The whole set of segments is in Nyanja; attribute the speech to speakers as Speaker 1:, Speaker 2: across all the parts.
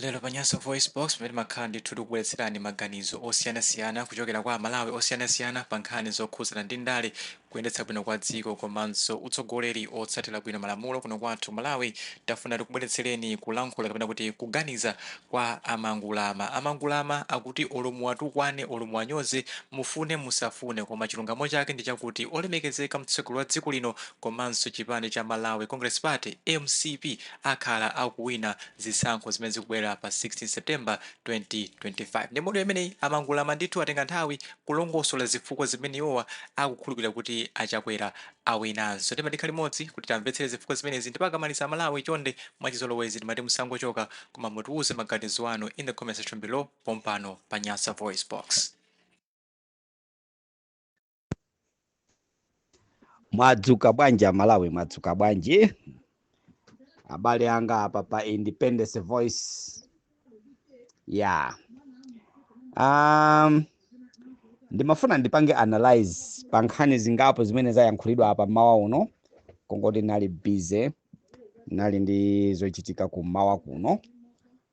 Speaker 1: Lero pa Nyasa VoiceBox, pamene timakhala ndithu tikubweretserani maganizo osiyanasiyana kuchokera kwa Amalawi osiyanasiyana pa nkhani zokhudzana ndi ndale, kuyendetsa bwino kwa dziko komanso utsogoleri otsatira bwino malamulo kuno kwathu Malawi, tafuna tikubweretsereni kulankhula kapena kuti kuganiza kwa Amangulama. Amangulama akuti olo muwatukwane, olo muwanyoze, mufune musafune, koma chilungamo chake ndi chakuti olemekezeka mtsogoleri wa dziko lino komanso chipani cha Malawi Congress Party, MCP, akhala akuwina zisankho zimene zikubwera pa 16 September 2025. Ndi mu audio imeneyi, Amangulama ndithu atenga nthawi kulongosola zifukwa zimene iwowa akukhulupirira kuti aChakwera awinanso. Timadikha limodzi kuti tamvetsere zifukwa zimenezi, ndipo akamaliza, Amalawi, chonde, mwachizolowezi timati musangochoka, koma mutiuze maganizo anu in the comment section below pompano pa Nyasa Voice Box.
Speaker 2: Mwadzuka bwanji Amalawi? Mwadzuka bwanji abale anga apa pa Independence Voice? Ya, ndimafuna ndipange analyze pa nkhani zingapo zimene zayankhulidwa apa mmawa uno. Kungoti nali busy, nali ndi zochitika kummawa kuno,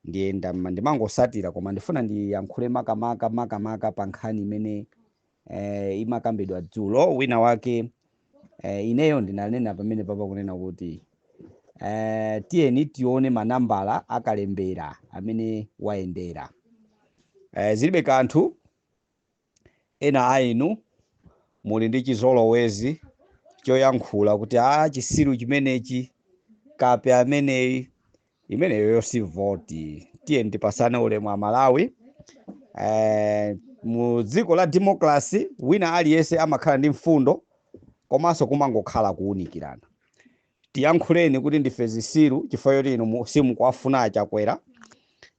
Speaker 2: ndiye ndimangosatira, koma ndifuna ndiyankhule makamaka pa nkhani imene imakambidwa dzulo. Wina wake, ineyo ndinanena pamene papa kunena kuti tiyeni tione manambala akalembera amene wayendera. Zilibe kanthu, ena a inu muli ndi chizolowezi choyankhula kuti a chisiru chimenechi, kape ameneyi. Imeneyo si voti. Tiyeni tipasane ulemu Amalawi. Mu dziko la democracy, wina aliyense amakhala ndi mfundo, komanso kumangokhala kuwunikirana. Tiyankhuleni kuti ndife zisiru chifukwa choti inu simukuwafuna aChakwera,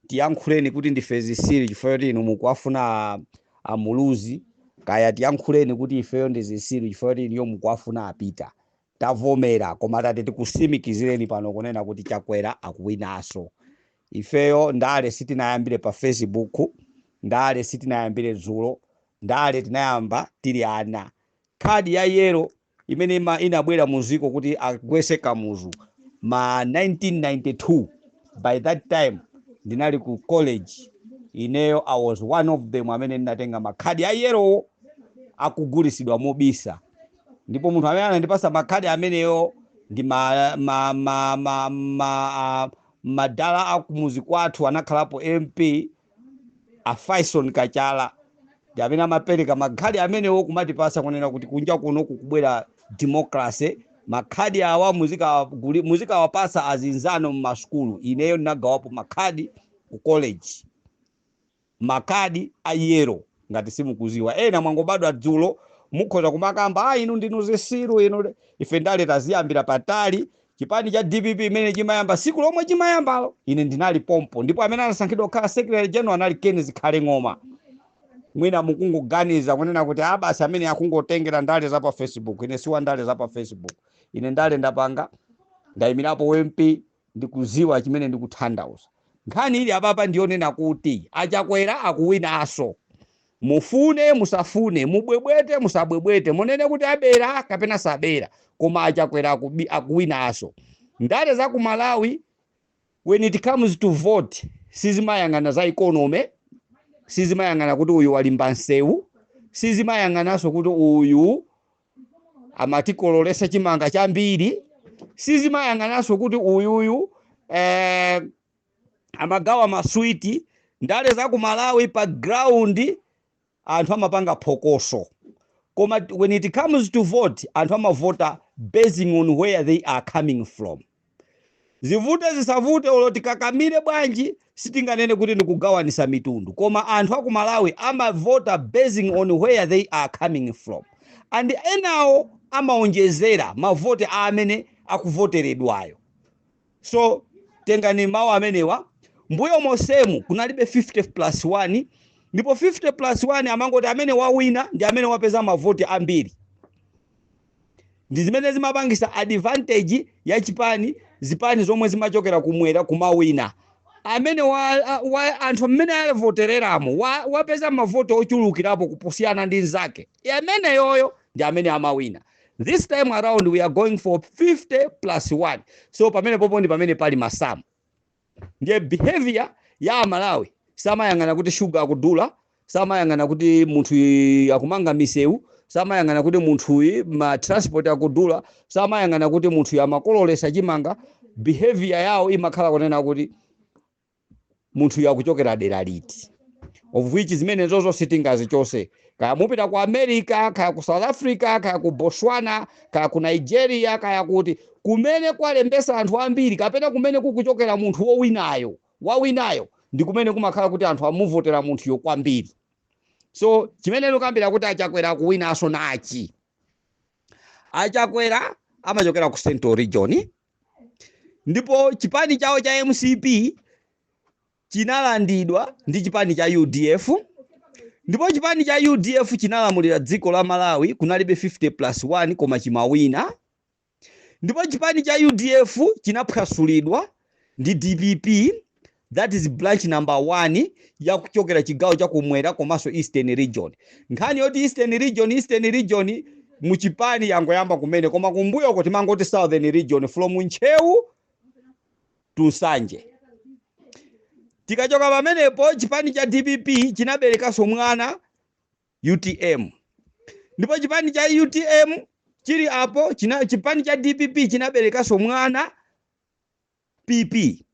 Speaker 2: tiyankhuleni kuti ndife zisiru chifukwa choti inu mukuwafuna aMuluzi, kaya tiyankhuleni kuti ifeyo ndi zisiru chifukwa choti inuyo mukuwafuna aPita, tavomera. Koma tati tikusimikizireni pano kunena kuti Chakwera akuwinanso. Ifeyo ndale sitinayambire pa Facebook, ndale sitinayambire dzulo, ndale tinayamba tili ana. Khadi ya yellow imene inabwera muziko kuti agwese Kamuzu ma 1992, by that time ndinali ku college ineyo. I was one of them amene ndinatenga makhadi a yellow akugulisidwa mobisa, ndipo munthu amene anandipasa makhadi ameneyo ndi madala akumuzi kwathu, anakhalapo MP, a Faison Kachala, ndi amene amapereka makhadi amenewo kumatipasa kunena kuti kunja kuno kukubwera democracy, makhadi awa muzikawapasa azinzano mmasukulu. Ineyo ndinagawapo makhadi ku college, makhadi a yellow. Ngati simukuziwa, ena mwangobadwa dzulo, mukhoza kumakamba, "A inu ndinu zisiru inu." Ife ndale taziyambira patali. Chipani cha DPP imene chimayamba, siku lomwe chimayambalo ine ndinali pompo, ndipo amene anasankhidwa kukhala secretary general anali Kenneth Zikhale Ng'oma. Mwina mukungoganiza kunena kuti a basi, amene akungotengera ndale za pa Facebook. Ine siwa ndale za pa Facebook. Ine ndale ndapanga, ndayimirapo MP, ndikuziwa chimene ndikuthandauza. Nkhani ili apapa ndiyonena kuti aChakwera akuwinanso. Mufune musafune, mubwebwete musabwebwete, munene kuti abera kapena sabera, koma aChakwera akuwinanso. Ndale za ku Malawi, when it comes to vote, sizimayang'ana za economy, sizimayang'ana kuti uyu walimba nsewu, sizimayang'ananso kuti uyu amatikololesa chimanga chambiri, sizimayang'ananso kuti uyuyu amagawa maswiti. Ndale za ku Malawi, pa ground anthu amapanga phokoso, koma when it comes to vote, anthu amavota basing on where they are coming from. Zivute zisavute, olo tikakamire bwanji, sitinganene kuti ndikugawanisa mitundu, koma anthu aku Malawi amavota basing on where they are coming from, and enawo amaonjezera mavote a amene akuvoteredwayo. So tengani mawu amenewa. Mbuyo mosemu kunalibe 50 plus 1, ndipo 50 plus 1 amangoti amene wawina ndi amene wapeza mavoti ambiri. Ndi zimene zimapangisa advantage ya chipani, zipani zomwe zimachokera kumwera kumawina. Amene wa anthu amene avotereramo wapeza mavoti ochulukirapo kuposiyana ndi nzake, amene yoyo ndi amene amawina. This time around we are going for 50 plus 1, so pamene popo ndi pamene pali masamu. Ndiye behavior ya Amalawi samayang'ana kuti shuga akudula, samayang'ana kuti munthu akumanga misewu, samayang'ana kuti munthuyi ma transport akudula, samayang'ana kuti munthuyi amakololesa chimanga. Behavior yawo imakhala kunena kuti munthuyu akuchokera dera liti, of which zimenezozo sitingazichose. Kaya mupita ku America, kaya ku South Africa, kaya ku Botswana, kaya ku Nigeria, kaya kuti kumene kwalembesa anthu ambiri kapena kumene kukuchokera munthu wowinayo, wawinayo, ndi kumene kumakhala kuti anthu amuvotera munthuyo kwambiri. So chimene ndikambira kuti Achakwera akuwinanso nachi: Achakwera amachokera ku Central Region, ndipo chipani chawo cha MCP chinalandidwa ndi chipani cha UDF, ndipo chipani cha UDF chinalamulira dziko la Malawi. Kunalibe 50 plus 1, koma chimawina. Ndipo chipani cha UDF chinaphwasulidwa ndi DPP, that is branch number 1 yakuchokera chigawo chakumwera komanso Eastern Region. Nkhani yoti Eastern Region, Eastern Region muchipani yangoyamba kumene, koma kumbuyoko timangoti Southern Region from Ntcheu to Nsanje. Tikachoka pamenepo, chipani cha DPP chinaberekanso mwana, UTM. Ndipo chipani cha UTM chili apo chipani cha DPP chinaberekanso mwana, PP.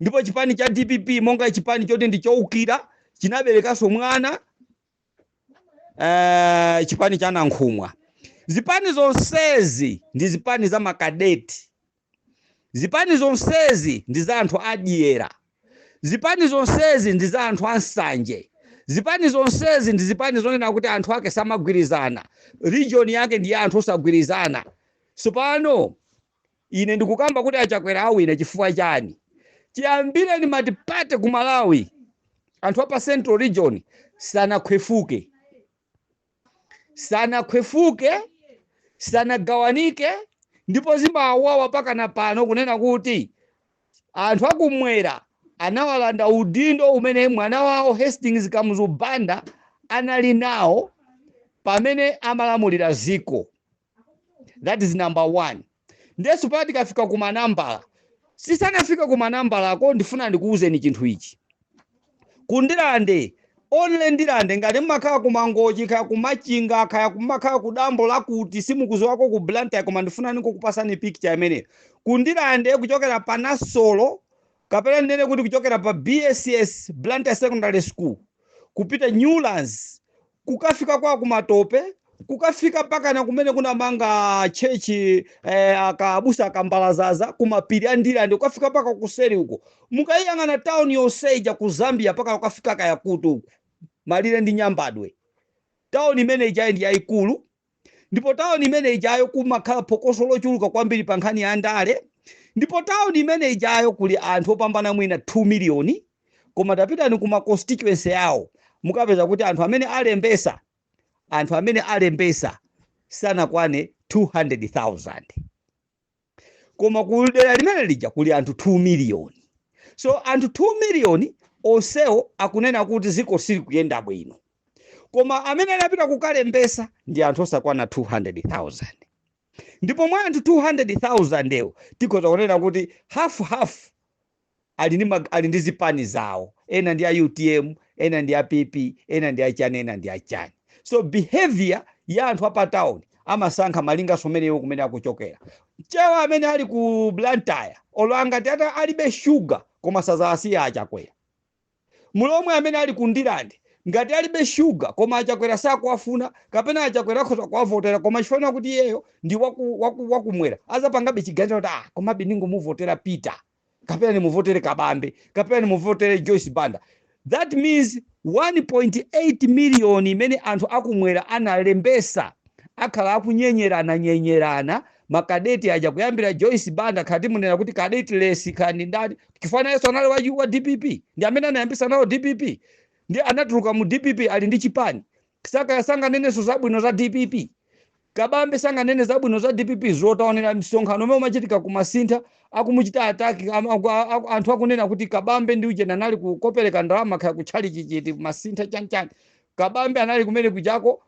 Speaker 2: Ndipo chipani cha DPP, monga chipani choti ndi chowukira, chinaberekanso mwana, chipani cha Nankhumwa. Zipani zonsezi ndi zipani za makadeti. Zipani zonsezi ndi za anthu adyera. Zipani zonsezi ndi za anthu ansanje. Zipani zonsezi ndi zipani zonena kuti anthu ake samagwirizana, region yake ndi ya anthu osagwirizana. Sopano ine ndikukamba kuti Achakwera awina chifukwa chani? Chiyambireni multiparty ku Malawi, anthu apa Central Region sanakhwefuke, sanakhwefuke, sanagawanike. Ndipo zimawawa pakana pano kunena kuti anthu akumwera anawalanda udindo umene mwana wawo Hastings Kamuzu Banda anali nawo pamene amalamulira ziko. That is number one. Ndesu pati tikafika kumanambala, sisanafika kumanambalako, ndifuna ndikuwuzeni chinthu ichi. Kundilande, only Ndilande, ngati mmakhala kuMangochi, kaya kuMachinga, kaya kumakhala kudambo lakuti simukuziwako ku Blantyre, koma ndifuna nikukupasani picture imeneyo. Kundilande, kuchokera pa Nasolo, kapena ndinene kuti kuchokera pa BSS, Blantyre Secondary School, kupita Newlands, kukafika kwa kumatope, kukafika pakana kumene kunamanga church akabusa akambalazaza kumapiri a Ndilande, kukafika paka kuseri uko, mukayiyang'ana town yonseija ku Zambia paka kukafika kayakuti uku malire ndi Nyambadwe, town imene ijayo ndi yayikulu. Ndipo town imene ijayo kumakhala phokoso lochuluka kwambiri pa nkhani ya ndale. Ndipo town imene ijayo kuli anthu opambana mwina 2 miliyoni, koma tapitani kuma constituency yawo, mukapeza kuti anthu amene alembesa sanakwane 200,000, koma ku dera limene lija kuli anthu 2 miliyoni. So anthu 2 miliyoni onsewo akunena kuti ziko silikuyenda bwino, koma amene anapita kukalembesa ndi anthu osakwana 200,000. Ndipo mwa anthu 200,000 ewo, tikhoza kunena kuti half half ali ndi zipani zawo. Ena ndi a UTM, ena ndi a PP, ena ndi achani, ena ndi achani. So behavior ya anthu apa town amasankha malingaso meneyo kumene akuchokera. Chewa amene ali ku Blantyre, olo angati ata alibe shuga, koma sazasiya Achakwera. Mulomwe amene ali ku Ndilande, ngati alibe shuga, koma Achakwera sakuwafuna, kapena Achakwera akhoza kuwavotera, koma chifukwa kuti iyeyo ndi wakumwera, azapangabe chiganizo kuti, "Ah, komabe ndingomuvotera Peter, kapena nimuvotere Kabambe, kapena nimuvotere Joyce Banda." That means 1.8 million imene anthu akumwera analembesa akhala akunyenyerana nyenyerana, makadeti aja, kuyambira Joyce Banda, khati munena kuti cadet lesi khani ndani, chifukwa nayenso anali wa DPP, ndi amene anayambisa nawo DPP, ndi anatuluka mu DPP, ali ndi chipani, saka sanganenenso zabwino za DPP. Kabambe sanganene zabwino za DPP. Zotaonera msonkhano umene umachitika kumasintha, akumuchita attack, anthu akunena kuti Kabambe ndi ujena anali kukopereka ndalama kaya kutchali chichiti masintha chanchani. Kabambe anali kumene kujako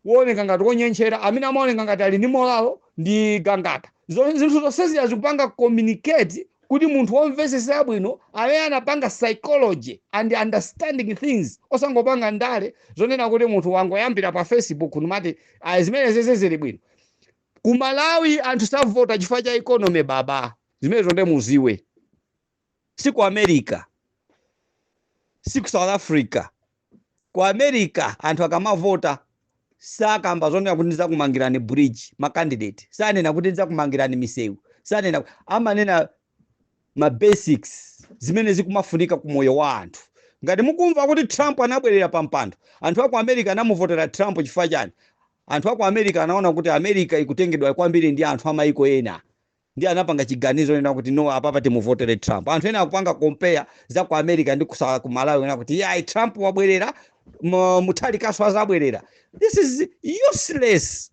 Speaker 2: wooneka ngati wonyenchera, amene amaoneka ngati ali ndi molalo ndi Gangata. Zinthu zonsezi azikupanga communicate kuti Kuti munthu womvesesa bwino amene anapanga psychology and understanding things, osangopanga ndale zonena kuti munthu wangoyambira pa Facebook numati zimene zeze zili bwino. Ku Malawi anthu savota chifukwa cha economy, baba. Zimenezo nde muziwe. Si ku America, si ku South Africa. Ku America anthu akamavota sakamba zonena kuti ndidzakumangirani bridge. Ma candidate sanena kuti ndidzakumangirani misewu, sanena. Amanena ma basics zimene zikumafunika ku moyo wa anthu. Ngati mukumva kuti Trump anabwerera pa mpando, anthu aku America anamuvotera Trump chifukwa chani? Anthu aku America anaona kuti America ikutengedwa kwambiri ndi anthu amayiko ena, ndi anapanga chiganizo nena kuti, "No, apapa timuvotere Trump." Anthu ena akupanga compare za ku America ndi ku Malawi, nena kuti, "Yayi, Trump wabwerera, Mutharikaso azabwerera." This is useless.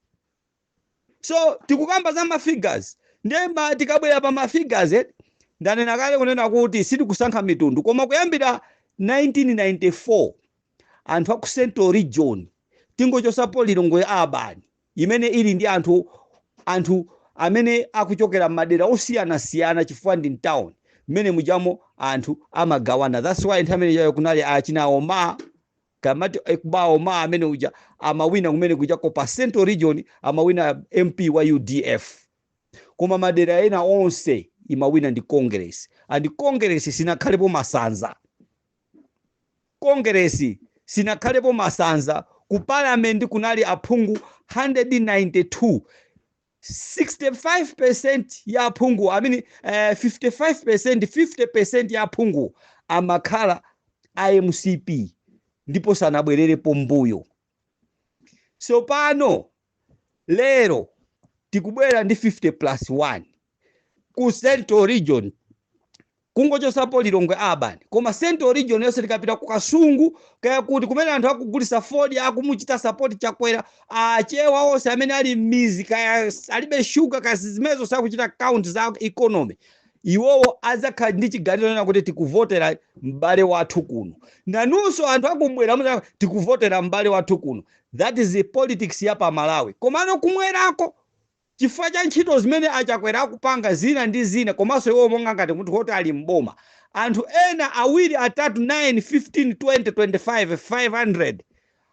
Speaker 2: So tikukamba za ma figures. Ndiye tikabwera pa ma figures, ndanena kale kunena kuti sitikusankha mitundu, koma kuyambira 1994 anthu aku Central Region, tingochosapo Lilongwe urban imene ili ndi anthu amene akuchokera m'madera osiyanasiyana chifukwa ndi town mmene mujamo anthu amagawana. That's why nthawi imene ijayo kunali achina Omar, kamati ekuba Omar amene uja amawina kumene kujako. Pa Central Region amawina MP wa UDF, koma madera ena onse imawina ndi Congress. And Congress sinakhalepo masanza, Congress sinakhalepo masanza. Ku Parliament kunali aphungu 192, 65% ya aphungu, I mean, 55%, 50% ya aphungu amakhala iMCP, ndipo sanabwererepo mbuyo. So pano lero tikubwera ndi 50 plus 1 ku Central Region, kungochosapo Lilongwe urban, koma Central Region yonse, tikapita ku Kasungu, kaya kuti kumene anthu akugulisa fodya akumuchita support Chakwera, Achewa onse amene ali m'mizi, kaya alibe shuga, kaya zimenezo, sakuchita count za economy. Iwowo adzakhala ndi chiganizo nena kuti tikuvotera m'bale wathu kuno. Nanunso anthu akumwera tikuvotera m'bale wathu kuno. That is the politics ya pa Malawi. Komano kumwerako, chifukwa cha ntchito zimene aChakwera akupanga zina ndi zina, komanso iwo monga ngati munthu woti ali mboma, anthu ena awiri, atatu, 9, 15, 20, 25, 500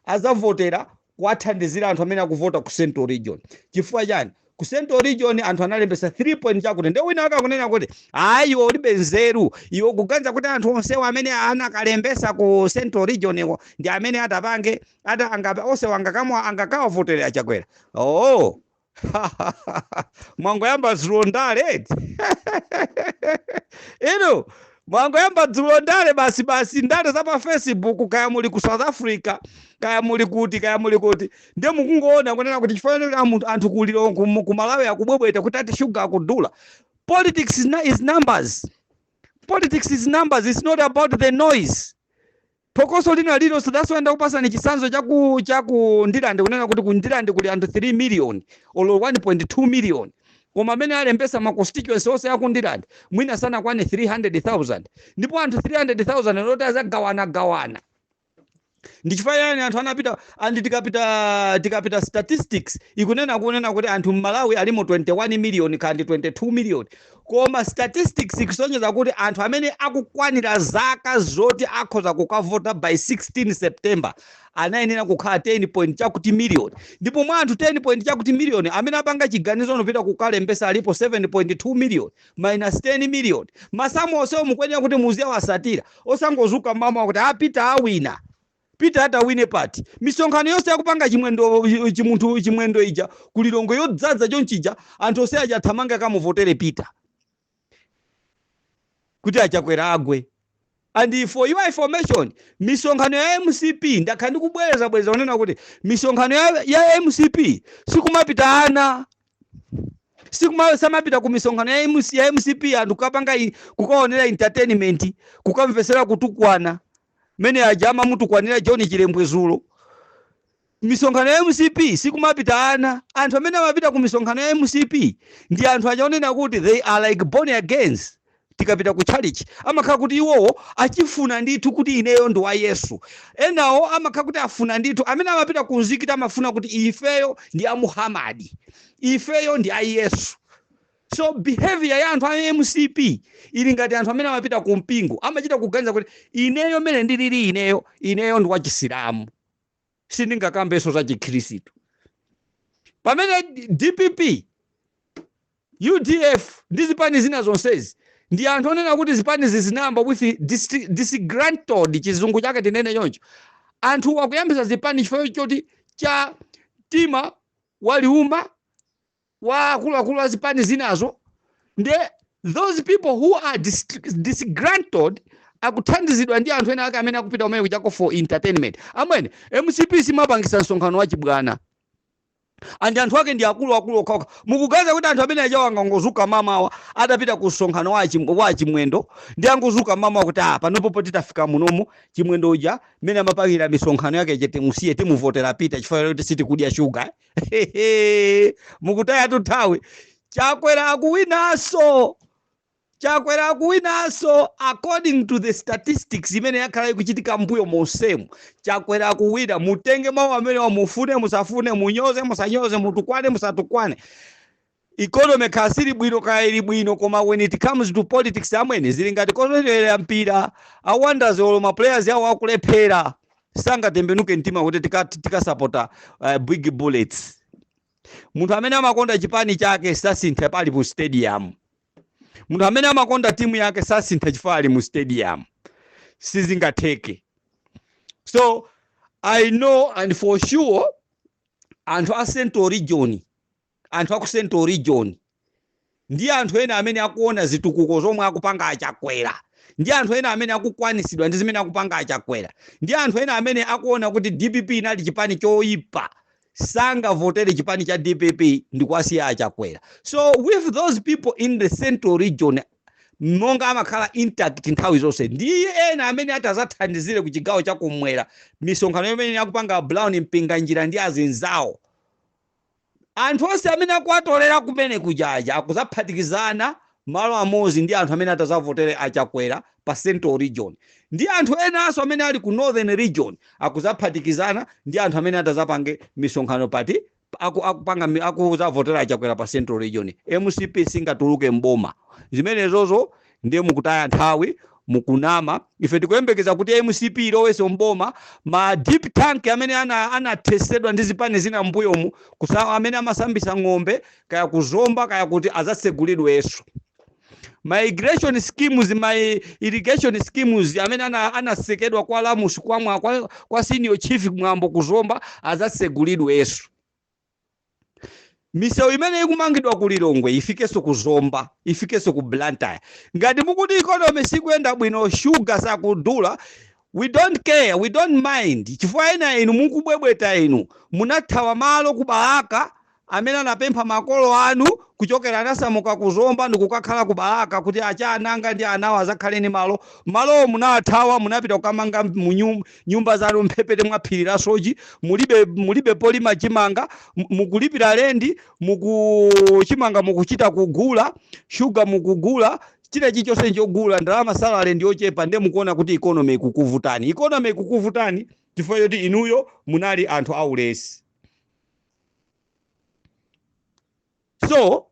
Speaker 2: azavotera kuwathandizira anthu amene akuvota ku Central Region. Chifukwa chani? Ku Central Region anthu analembesa 3 point chakuti. Nde wina akakunena kuti, "Ayi, iwe ulibe nzeru, iwe kuganiza kuti anthu onsewo amene anakalembesa ku Central Region iwo ndi amene atapange ata anga onse angakamwa angakawavotere aChakwera." Oh, mwangoyamba dzulo ndale inu, mwangoyamba dzulo ndale basi basi, ndale za pa Facebook. Kaya muli ku South Africa, kaya muli kuti, kaya muli kuti, ndiye mukungoona kunena kuti chifukwa anthu kuliro ku Malawi akubwebweta kuti ati shuga akudula. Politics is numbers. Politics is numbers. It's not about the noise, phokoso lina lilonse. That's why ndakupasani chitsanzo chaku Ndilande, kunena kuti ku Ndilande kuli anthu 3 million olo 1.2 million, koma amene alembesa ma constituency onse aku Ndilande mwina sanakwane 300,000, ndipo anthu 300,000 loti azagawanagawana. Ndi chifukwa chani anthu anapita? And tikapita statistics ikunena kunena kuti anthu mMalawi alimo 21 million kandi 22 million, koma statistics ikusonyeza kuti anthu amene akukwanira zaka zoti akhoza kukavota by 16 September anayenera kukhala 10 point chakuti million, ndipo mwa anthu 10 point chakuti million amene apanga chiganizo nopita kukalembesa alipo 7.2 million minus 10 million. Masamu onsewo mukuyenera kuti muziyawasatira, osangozuka mama kuti apita awina. Peter atawine pati? Misonkhano yonse yakupanga Chimwendo, chimunthu Chimwendo ija kuLilongwe yodzaza chonchija, anthu onse aja athamange kamuvotere Peter kuti aChakwera agwe. And for your information, misonkhano ya MCP, ndakhala ndikubwereza bwereza kunena kuti misonkhano ya MCP sikumapita ana, sikuma samapita ku misonkhano ya MCP anthu kukapanga kukaonera entertainment, kukamvesera kutukwana mene aja amamutukwanira John Chilembwe zulo. Misonkhano ya MCP sikumapita ana. Anthu amene amapita ku misonkhano ya MCP ndi anthu achaonena kuti they are like born agains. Tikapita ku church amakhala kuti iwowo achifuna ndithu kuti ineyo ndi wa Yesu. Enawo amakhala kuti afuna ndithu. Amene amapita ku mzikiti amafuna kuti ifeyo ndi a Muhamadi, ifeyo ndi a Yesu. So behavior ya anthu a MCP ili ngati anthu amene amapita ku mpingo, amachita kuganiza kuti ineyo mene ndilili ineyo, ineyo ndi wachisilamu, sindingakambenso za Chikhristu. Pamene DPP, UDF ndi zipani zina zonsezi ndi anthu onena kuti zipanizi zinayamba with disgruntled, chizungu chake tinene choncho, anthu akuyambisa zipani chifukwa choti cha mtima waliuma wa akuluakulu a zipani zinazo. Nde those people who are disgruntled akuthandizidwa ndi anthu ena ake amene akupita kumene kuchako for entertainment. Amwene, MCP simapangisa msonkhano wachibwana, and anthu ake ndi akuluakulu okhaokha. Mukuganiza kuti anthu amene ajawo angangozuka mamawa adapita ku msonkhano wa Chimwendo, ndi angozuka mamawa kuti, "Ah, panopo titafika munomu, Chimwendo uja mmene amapangira misonkhano yake chete, timusiye, timuvotera Pita chifukwa choti sitikudya shuga"? Mukutaya nthawi. Chakwera akuwinanso, Chakwera akuwinanso. According to the statistics imene yakhala ikuchitika mbuyo monsemu, Chakwera akuwina. Mutenge mawu amene, mufune musafune, munyoze musanyoze, mutukwane musatukwane, economy kaya sili bwino, kaya ili bwino, koma when it comes to politics, amwene, zili ngati kotoera mpira. A Wanderers, olo ma players awo akulephera, sangatembenuke mtima kuti tikasapota Big Bullets. Munthu amene amakonda chipani chake sasintha pali mu stadium. Munthu amene amakonda timu yake sasintha chifukwa ali mu stadium, sizingatheke. So I know and for sure anthu a Central Region, anthu aku Central Region ndi anthu ena amene akuona zitukuko zomwe akupanga Achakwera, ndi anthu ena amene akukwanisidwa ndi zimene akupanga Achakwera, ndi anthu ena amene akuona kuti DPP inali chipani choyipa, sangavotere chipani cha DPP ndikuwasiya Achakwera. So with those people in the Central Region, monga amakhala intact nthawi zonse, ndiye ena amene atazathandizire ku chigawo chakumwera, misonkhano imene akupanga Brown Mpinganjira ndi azinzawo, anthu onse amene akuwatolera kumene kujaja akuzaphatikizana malo amodzi ndi anthu amene atazavotere Achakwera pa Central Region, ndi anthu enanso amene ali ku Northern Region akuzaphatikizana ndi anthu amene atazapange misonkhano pati akupanga akuzavotera Achakwera pa Central Region. MCP singatuluke mboma. Zimenezozo ndiye mukutaya nthawi, mukunama. Ife tikuyembekeza kuti MCP ilowenso mboma, ma dip tank amene anathesedwa ndi zipani zina mbuyomu, amene amasambisa ng'ombe kaya kuzomba kaya kuti, azasegulidwenso. Migration schemes, ma irrigation schemes amene anasekedwa kwa Lamusi, kwa senior chief Mwambo kuzomba, azasegulidwenso. Misewu imene ikumangidwa ku Lilongwe ifikenso ku Zomba, ifikenso ku Blantyre. Ngati mukuti economy sikuyenda bwino, shuga sakudula, we don't care, we don't mind, chifukwa ena inu mukubwebweta, inu munathawa malo ku Balaka amene anapempha makolo anu kuchokera, anasamuka kuzomba ndikukakhala ku Balaka kuti acha ananga ndi anawo azakhale ni malo. Malowo munathawa, munapita kukamanga mu nyumba zanu mphepete mwa phiri la Soji. Mulibe polima chimanga, mukulipira lendi, mukuchimanga mukuchita kugula, shuga mukugula, china chilichonse nchogula, ndalama salary ndiyochepa. Ndiye mukuona kuti economy ikukuvutani. Economy ikukuvutani chifukwa choti inuyo munali anthu aulesi. So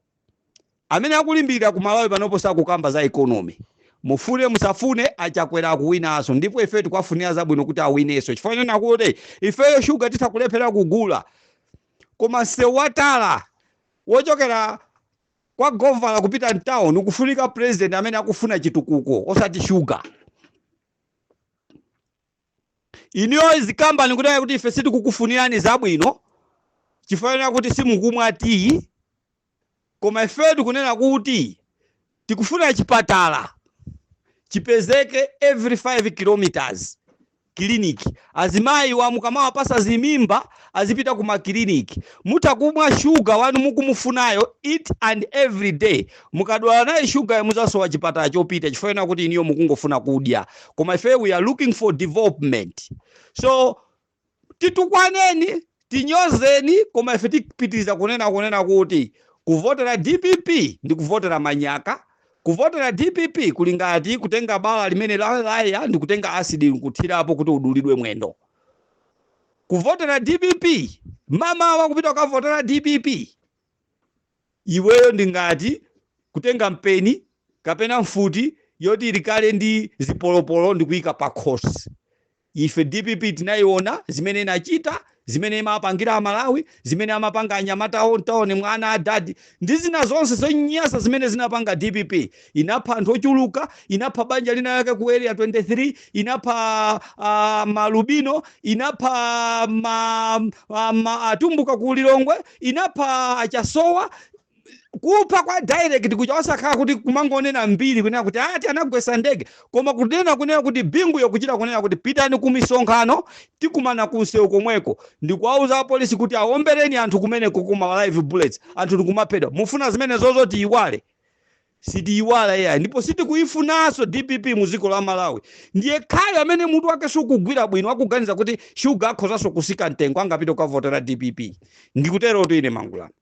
Speaker 2: amene akulimbikira ku Malawi panopo sakukamba za economy. Mufune musafune, Achakwera akuwinanso, ndipo ife tikuwafunira zabwino kuti awinenso, chifukwa chonena kuti ifeyo shuga titha kulephera kugula, koma msewu watala wochokera kwa Govala kupita mtown ukufunika president amene akufuna chitukuko, osati shuga. Iniyo zikambani kudai kuti ife sitikukufunirani zabwino chifukwa kuti simukumwa tiyi, koma ife tikunena kuti tikufuna chipatala chipezeke every 5 kilometers, clinic. Azimayi wa mukamawapasa zimimba azipita kuma clinic. Mutakumwa shuga wanu mukumufunayo each and every day, mukadwala naye shuga muzasowa chipatala chopita, chifukwa kuti iniyo mukungofuna kudya, koma ife we are looking for development. So titukwaneni, tinyozeni, koma ife tipitiriza kunena kuti kuvotera DPP ndi kuvotera manyaka. Kuvotera DPP kuli ngati kutenga bala limene laya ndi kutenga asidi nkuthirapo kuti udulidwe mwendo. Kuvotera DPP, mamawa kupita kukavotera DPP, iweyo ndi ngati Kutenga mpeni kapena mfuti yoti ilikale ndi zipolopolo ndikuyika pakhosi. Ife DPP tinayiona zimene inachita, zimene imapangira Amalawi, zimene amapanga anyamata awo mtaoni, mwana adadi ndi zina zonse zonyasa zimene zinapanga DPP. Inapha anthu ochuluka, inapha banja lina lake ku Area 23, inapha malubino, inapha ma atumbuka ku Lilongwe, inapha achasowa, kupha kwa direct kuja, osakhala kuti kumangonena mbiri kunena kuti ati anagwesa ndege, koma kunena kuti Binguyo kuchita kunena kuti, "Pitani ku misonkhano, tikumana kunsewu komweko," ndikuwauza apolisi kuti awombereni anthu kumeneko kuma live bullets, anthu ndikumaphedwa. Mufuna zimene zozo tiyiwale? Sitiyiwala iyayi, ndipo sitikuyifunanso DPP mu dziko la Malawi. Ndiye khale amene mutu wake sukugwira bwino, akuganiza kuti shuga akhozanso kusika mtengo, angapite kukavotera DPP. Ndikuterotu ine Mangulani.